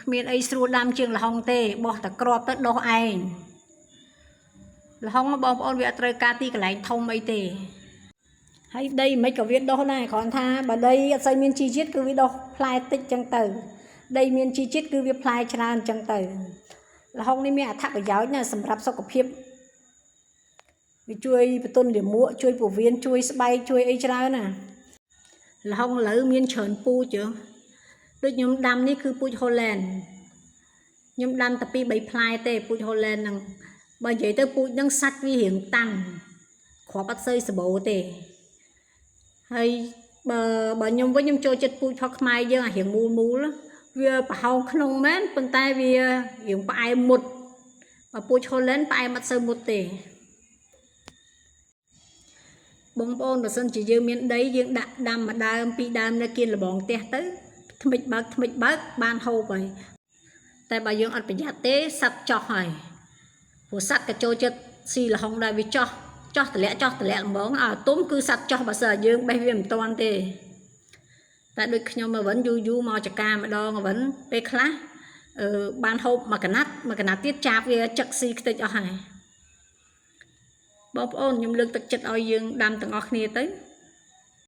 គ្មានអីស្រួលដាំជាងល្ហុងទេបោះតែក្របទៅដុះឯងល្ហុងបងប្អូនវាអត់ត្រូវការទីកន្លែងធំអីទេហើយដីមិនក៏វាដុះដែរគ្រាន់ថាបើដីអត់សូវមានជីជាតិគឺវាដុះផ្លែតិចចឹងទៅដីមានជីជាតិគឺវាផ្លែច្រើនចឹងទៅល្ហុងនេះមានអត្ថប្រយោជន៍ណាស់សម្រាប់សុខភាពវាជួយបន្ទន់លាមកជួយពោះវៀនជួយស្បែកជួយអីច្រើនណាល្ហុងឥឡូវមានច្រើនពូជហ៎ដូចខ្ញុំដាំនេះគឺពូជហូឡែនខ្ញុំដាំតែពី3ផ្លែទេពូជហូឡែនហ្នឹងបើនិយាយទៅពូជហ្នឹងសាច់វារៀងតាំងគ្រាប់អត់សូវសម្បូរទេហើយបើបើខ្ញុំវិញខ្ញុំចូលចិត្តពូជផុសខ្មែរយើងអារៀងមូលមូលវាប្រហោងក្នុងមែនប៉ុន្តែវារៀងផ្អែមមុតបើពូជហូឡែនផ្អែមអត់សូវមុតទេបងប្អូនបើសិនជាយើងមានដីយើងដាក់ដាំមួយដើមពីរដើមនៅគៀនលបងផ្ទះទៅថ្មិចបើកថ្មិចបើកបានហូបហើយតែបើយើងអត់ប្រយ័ត្នទេសត្វចោះហើយព្រោះសត្វក៏ចូលចិត្តស៊ីល្ហុងដែរវាចោះចោះតម្លាក់ចោះតម្លាក់ហ្មងឲ្យទុំគឺសត្វចោះបើសិនយើងបេះវាមិនតាន់ទេតែដូចខ្ញុំមកវិញយូរយូរមកចកាម្ដងវិញពេលខ្លះអឺបានហូបមួយកណាត់មួយកណាត់ទៀតចាបវាចឹកស៊ីខ្ទេចអស់ហើយបងប្អូនខ្ញុំលើកទឹកចិត្តឲ្យយើងដាំទាំងអស់គ្នាទៅ